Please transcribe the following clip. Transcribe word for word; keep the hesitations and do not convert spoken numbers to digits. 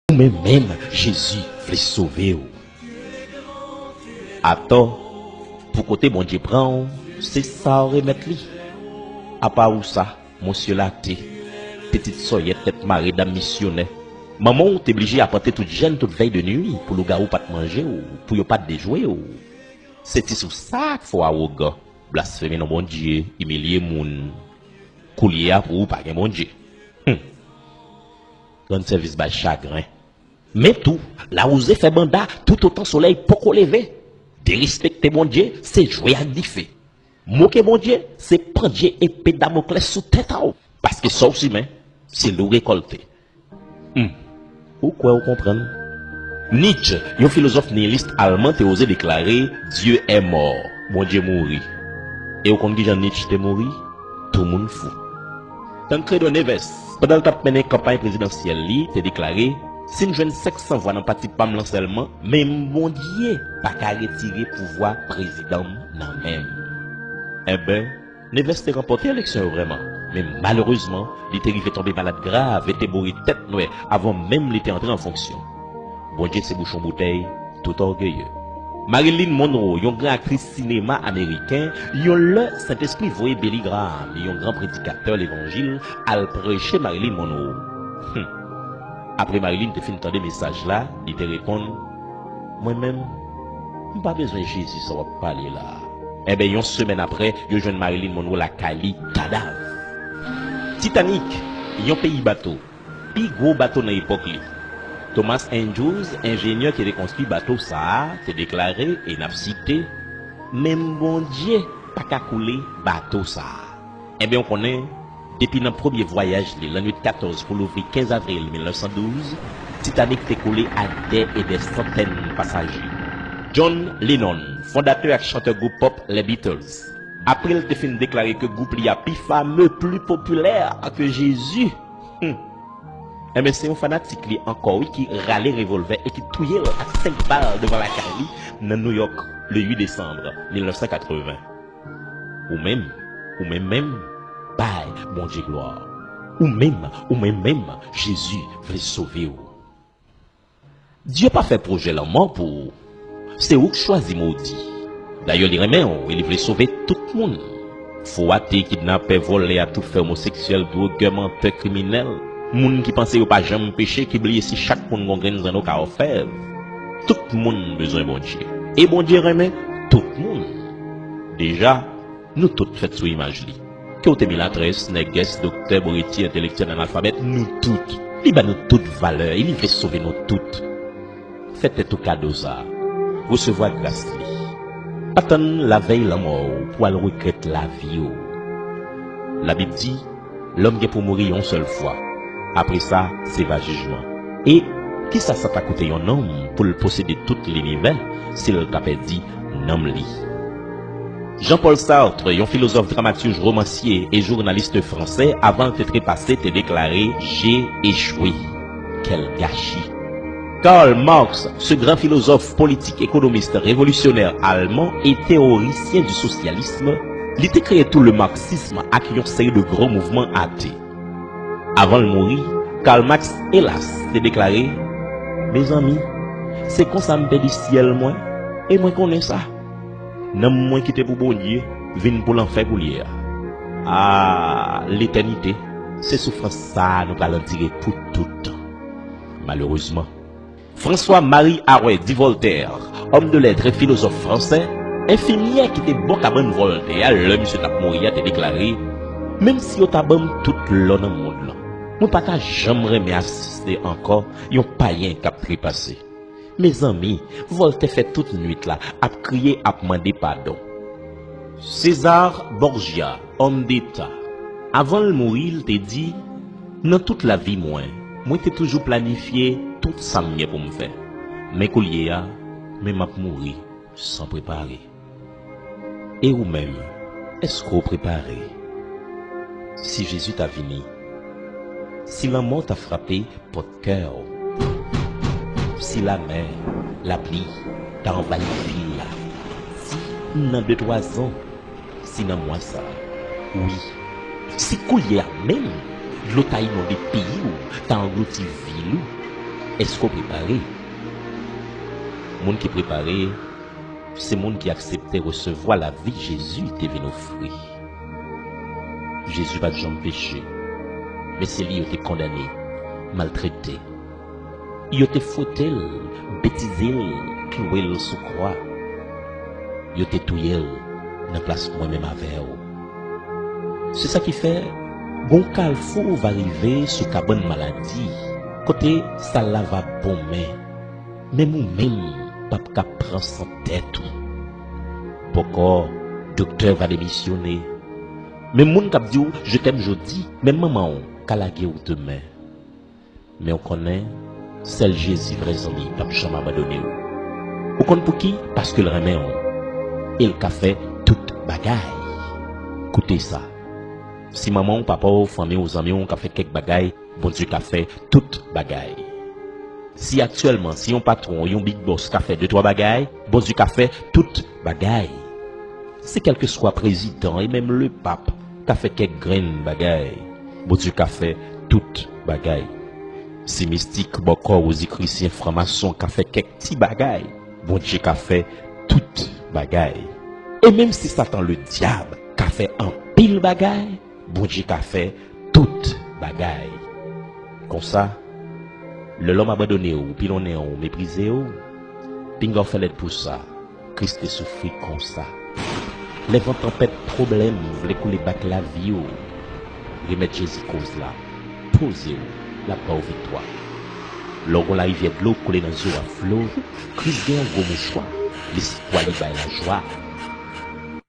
Ou menm menm, Jezi vle sove w. Atò, pou kote Bondye pran w, se sa w remèt li. Apa ou sa, monsye late, pitit sòyèt tèt mare dam misyonè. Manman w te blije apante tout jèn tout vèy de nwi pou lougawou pa t manje w, pou yo pa t dejwe w. Se ti sou sa k fè w awogan, blasfeme non Bondye, imilye moun. Koulye a pou ou pa gen Bondye. Hum. Rann sèvis bay chagren. Men tou, lawouze fè banda toutotan solèy poko leve. Derespekte Bondye, se jwe ak dife. Moke Bondye, se pandye epe Damoklès sou tèt a w. Paske sa w simen, se li w rekòlte. Hmm. Ou kwè w konprann? Nietzsche, yon filozòf niyilis alman, te oze deklare, Dieu est mort. Bondye mouri. E w konn kijan Nietzsche te mouri? Tou moun fou. Tancredo Neves, pandan l t ap mennen kanpay prezidansyèl li, te deklare, si m jwenn senk san vwa nan pati pa m lan sèlman, menm Bondye pa ka retire pouvwa prezidan m nan men m. Enben, Neves te ranpòte eleksyon yo vrèman, men malerezman, li te rive tonbe malad grav e te mouri tèt nwè avan menm li te antre an fonksyon. Bondye se bouchon boutèy tout ògeye. Marilyn Monroe, yon gran aktris sinema ameriken, yon lè Sentespri voye Billy Graham, yon gran predikatè levanjil, al preche Marilyn Monroe. Hum. Apre Marilyn te fin tande mesaj la, li te reponn, mwen menm, m pa bezwen Jezi sa w ap pale la a. Enben, yon semèn apre, yo jwenn Marilyn Monroe lakay li, kadav. Titanic, yon peyi bato, pi gwo bato nan epòk li. Thomas Andrews, enjenyè ki te konstwi bato sa a, te deklare, e n ap site, menm Bondye pa ka koule bato sa a. Enben, w konnen, depi nan premye vwayaj li, lannwit katòz pou louvri kenz avril mil nèf san douz, Titanic te koule ak dè e dè santèn pasaje. John Lennon, fondatè ak chantè gwoup pòp Les Beatles, apre l te fin deklare ke gwoup li a pi fame, pli popilè ke Jezi, hmm, enben, se yon fanatik li ankò, wi, ki rale revòlvè e ki touye l ak senk bal devan lakay li nan New York, le uit desanm mil nèf san katreven. Ou menm, ou menm menm, bay Bondye glwa. Ou menm, ou menm menm, Jezi vle sove w. Dye pa fè pwojè lanmò pou ou. Se ou k chwazi modi. Dayè, li renmen w e li vle sove tout moun. Fo ate, kidnapè, vòlè, atoufè, omoseksyèl, dwogè, mantè, kriminèl, moun ki panse yo pa janm peche, ki bliye si chak moun gon grenn zanno ka òfèv. Tout moun bezwen Bondye. E Bondye renmen tout moun. Deja, nou tout fèt sou imaj li. Ke w te milatrès, nègès, doktè, boreti, entelektyèl, analfabèt, nou tout. Li ba nou tout valè e li vle sove nou tout. Fè tèt ou kado sa a. Resevwa gras li. Pa tann lavèy lanmò w pou w al regrèt lavi w. Labib di, lòm gen pou mouri yon sèl fwa. Apre sa, se va jijman. E kisa sa ta koute yon nonm pou l posede tout linivè si l ta pèdi nanm li? Jean-Paul Sartre, yon filozòf, dramatij, romansye e jounalis fransè, avan l te trepase, te deklare, j'ai échoué. Quel gâchis! Karl Marx, ce grand philosophe politique, économiste, révolutionnaire allemand et théoricien du socialisme, li te kreye tou le marxisme ak yon seri de gwo mouvman ate. Avan l mouri, Karl Marx, elas, te deklare, mezanmi, se konsa m pèdi syèl mwen, e mwen konnen sa. Nanm mwen ki te pou Bondye vin pou lanfè koulye a. A, letènite, se soufrans sa a nou pral andire pou tout tan. Malerezman, François-Marie Arouet dit Voltaire, homme de lettres et philosophe français, enfimyè ki te bò kabann Voltaire a lè misye t ap mouri a te deklare, menm si yo ta ban m tout lò nan mond lan, mwen pa ta janm renmen asiste ankò yon payen k ap trepase. Mezanmi, Voltaire fè tout nwit la ap kriye, ap mande padon. César Borgia, homme d'État, avan l mouri, l te di, nan tout lavi mwen, mwen te toujou planifye tout sa m gen pou m fè. Men koulye a, men m ap mouri san prepare. E ou menm, èske w prepare? Si Jezi ta vini, si lanmò ta frape pòt kè w, si lamè, lapli ta anvayi vil la, si nan de twa zan, si nan mwa sa a, wi, si koulye a menm, dlo ta inonde peyi w, ta anglouti vil ou, Èske w prepare? Moun ki prepare, se moun ki aksepte resevwa lavi Jezi te vin ofri. Jezi pa t janm peche, men se li yo te kondane, maltrete. Yo te fwete l, betize l, klouwe l sou kwa. Yo te touye l nan plas mwen menm avè w. Se sa ki fè, gon kalfou va rive sou kabann maladi, kote sal la va bonmen. Menm ou menm p ap ka pran san tèt ou. Pòkò, doktè va demisyone. Menm moun k ap di w je t'aime jodi, menm manman w ka lage w demen. Men w konnen, sèl Jezi vrè zanmi p ap janm abandone w. Ou konn pouki? Paske l renmen w. E l ka fè tout bagay. Koute sa. Si manman w, papa w, fanmi w, zanmi w ka fè kèk bagay, Bondye ka fè tout bagay. Si aktyèlman, si yon patwon, yon big boss ka fè de twa bagay, Bondye ka fè tout bagay. Si kèlkeswa prezidan e menm lepap ka fè kèk grenn bagay, Bondye ka fè tout bagay. Si mistik, bòkò, wozikrisyen, franmason ka fè kèk ti bagay, Bondye ka fè tout bagay. E menm si Satan Ledyab ka fè anpil bagay, Bondye ka fè tout bagay. Konsa, lè lòm abandone w, pilonnen w, meprize w, pinga w fè lèd pou sa. Kris te soufri konsa. Lè van tanpèt pwoblèm vle koule bak lavi w, remèt Jezi koz la. Poze w, l ap ba w viktwa. Lè w gon larivyè dlo koule nan zye w a flo, Kris gen yon gwo mouchwa, li sipwa li bay lajwa.